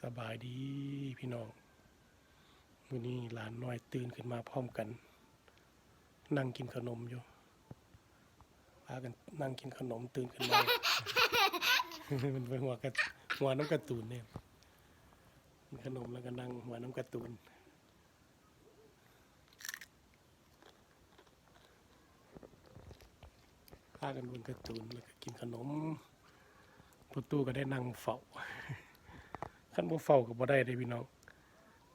ສະບາຍດີພີ່ນ້ອງ, ມື້ນີ້ຫຼານນ້ອຍຕື່ນຂຶ້ນມາພ້ອມກັນ, ນັ່ງກິນຂະໜົມຢູ່, ພາກັນນັ່ງກິນຂະໜົມຕື່ນຂຶ້ນມາ. ມັນໄປຫົວກະ ຫົວນຳກາຕູນເດ້, ກິນຂະໜົມແລ້ວກໍນັ່ງຫົວນຳກາຕູນ. ພາກັນເບິ່ງກາຕູນ ແລ້ວກໍກິນຂະໜົມ, ພໍ່ຕູ້ກໍໄດ້ນັ່ງເຝົ້າ. ຄັນບໍ່ເຝົ້າກໍບໍ່ໄດ້ເດ້ພີ່ນ້ອງ,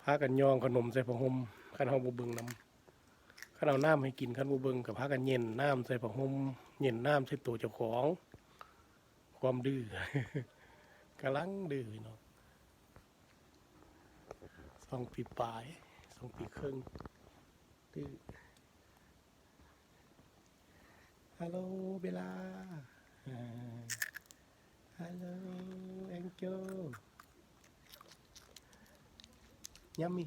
ພາກັນຍ່ອງຂະໜົມໃສ່ຜ້າຫົ່ມ ຄັນເຮົາບໍ່ເບິ່ງນຳ, ຄັນເອົານ້ຳໃຫ້ກິນ ຄັນບໍ່ເບິ່ງກໍພາກັນເຫຍົນນ້ຳໃສ່ຜ້າຫົ່ມ, ເຫຍົນນ້ຳໃສ່ໂຕເຈົ້າຂອງ. ຄວາມດື້ ກຳລັງດື້ພີ່ນ້ອງ, ສອງປີປາຍ ສອງປີເຄິ່ງ ດື້. ຮາໂລ ເບລາ, ຮາໂລ ແອງເຈີ, ຍຳມີ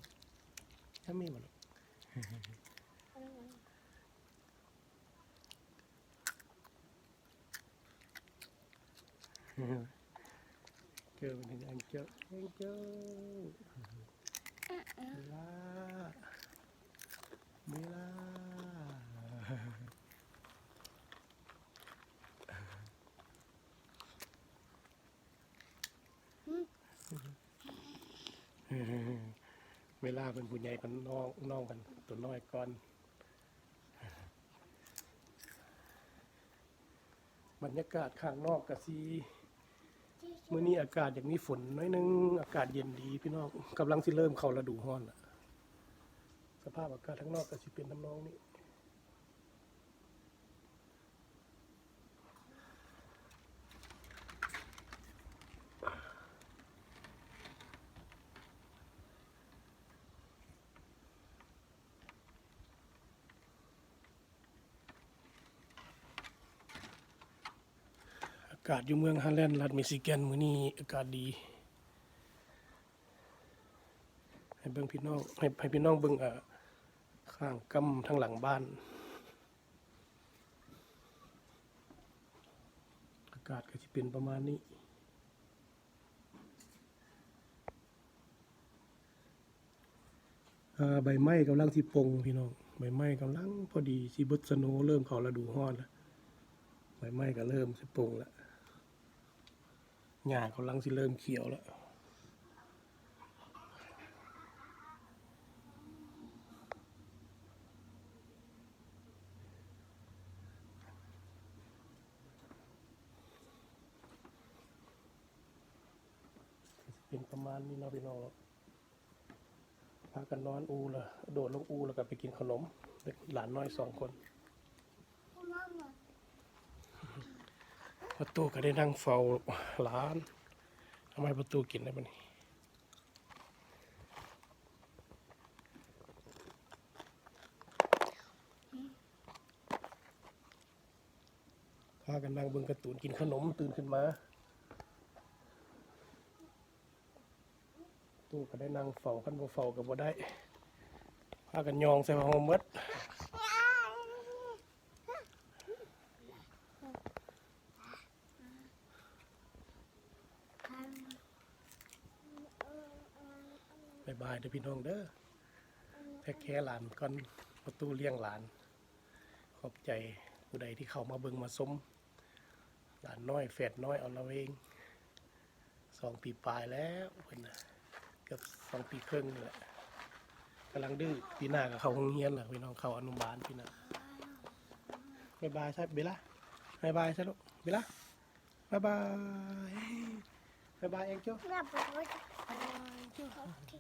ຍຳມີບໍ່ລູກ? ເກີດເປັນແອງເຈີ ແອງເຈີ ເວລາ ເວລາ. ເວລາເພິ່ນຜູ້ໃຫຍ່ເພິ່ນນ້ອງ ນ້ອງເພິ່ນໂຕນ້ອຍກ່ອນ. ບັນຍາກາດຂ້າງນອກກະຊິ ມື້ນີ້ອາກາດຢາກມີຝົນໜ້ອຍໜຶ່ງ, ອາກາດເຢັນດີພີ່ນ້ອງ, ກຳລັງຊິເລີ່ມເຂົ້າລະດູຮ້ອນລະ. ສະພາບອາກາດທາງນອກກະຊິເປັນທຳນອງນີ້. ອາກາດຢູ່ເມືອງຮາແລນ ລັດມິຊິແກນ ມື້ນີ້ອາກາດດີ. ໃຫ້ເບິ່ງພີ່ນ້ອງ ໃຫ້ ໃຫ້ພີ່ນ້ອງເບິ່ງ ເອີ ຂ້າງກ້ຳທາງຫຼັງບ້ານ. ອາກາດກໍຊິເປັນປະມານນີ້. ເອີ ໃບໄມ້ກຳລັງຊິປົ່ງພີ່ນ້ອງ, ໃບໄມ້ກຳລັງພໍດີຊິເບິດສະໂນ, ເລີ່ມເຂົ້າລະດູຮ້ອນແລ້ວ, ໃບໄມ້ກໍເລີ່ມຊິປົ່ງແລ້ວ. ຫຍ້າກຳລັງຊິເລີ່ມຂຽວແລ້ວ. ເປັນປະມານນີ້ເນາະພີ່ນ້ອງເນາະ. ພາກັນນອນອູ່ລະ ໂດດລົງອູ່ລະກະໄປກິນຂະໜົມ, ເດັກຫຼານນ້ອຍສອງຄົນ. ພໍ່ຕູ້ກະໄດ້ນັ່ງເຝົ້າຫຼານ, ເອົາມາໃຫ້ພໍ່ຕູ້ກິນໄດ້ບັດນີ້. ພາກັນນັ່ງເບິ່ງກາຕູນ ກິນຂະໜົມ, ຕື່ນຂຶ້ນມາ ຕູ້ກໍໄດ້ນັ່ງເຝົ້າ, ຄັນບໍ່ເຝົ້າກໍບໍ່ໄດ້, ພາກັນຍ່ອງໃສ່ຜ້າຫົ່ມໝົດ. ບາຍບາຍເດີພີ່ນ້ອງເດີ, ເທກແຄຫຼານກ່ອນ, ພໍ່ຕູ້ລ້ຽງຫຼານ. ຂອບໃຈຜູ້ໃດທີ່ເຂົ້າມາເບິ່ງມາຊົມ. ຫຼານນ້ອຍ ແຝດນ້ອຍ ອະລະເວງ ສອງປີປາຍແລ້ວເພິ່ນນະ, ເກືອບສອງປີເຄິ່ງນີ້ແຫຼະ, ກຳລັງດື້. ປີໜ້າກໍເຂົ້າໂຮງຮຽນແລ້ວພີ່ນ້ອງ, ເຂົ້າອະນຸບານປີໜ້າ. ບາຍບາຍຊະເບລາ, ບາຍບາຍຊະລູກ ເບລາ, ບາຍບາຍ. ບາຍບາຍແອງເຈີ, ບາຍບາຍແອງເຈີ.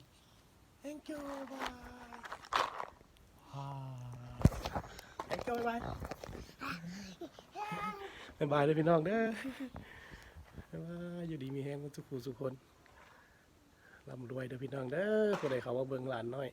Thank you, bye. ອ່າ Thank you, bye bye. ບາຍບາຍເດີພີ່ນ້ອງເດີ, ບາຍບາຍ. ຢູ່ດີມີແຮງເບິດທຸກຜູ້ທຸກຄົນ, ລ່ຳລວຍເດີພີ່ນ້ອງເດີ, ຜູ້ໃດເຂົ້າມາເບິ່ງຫຼານນ້ອຍ.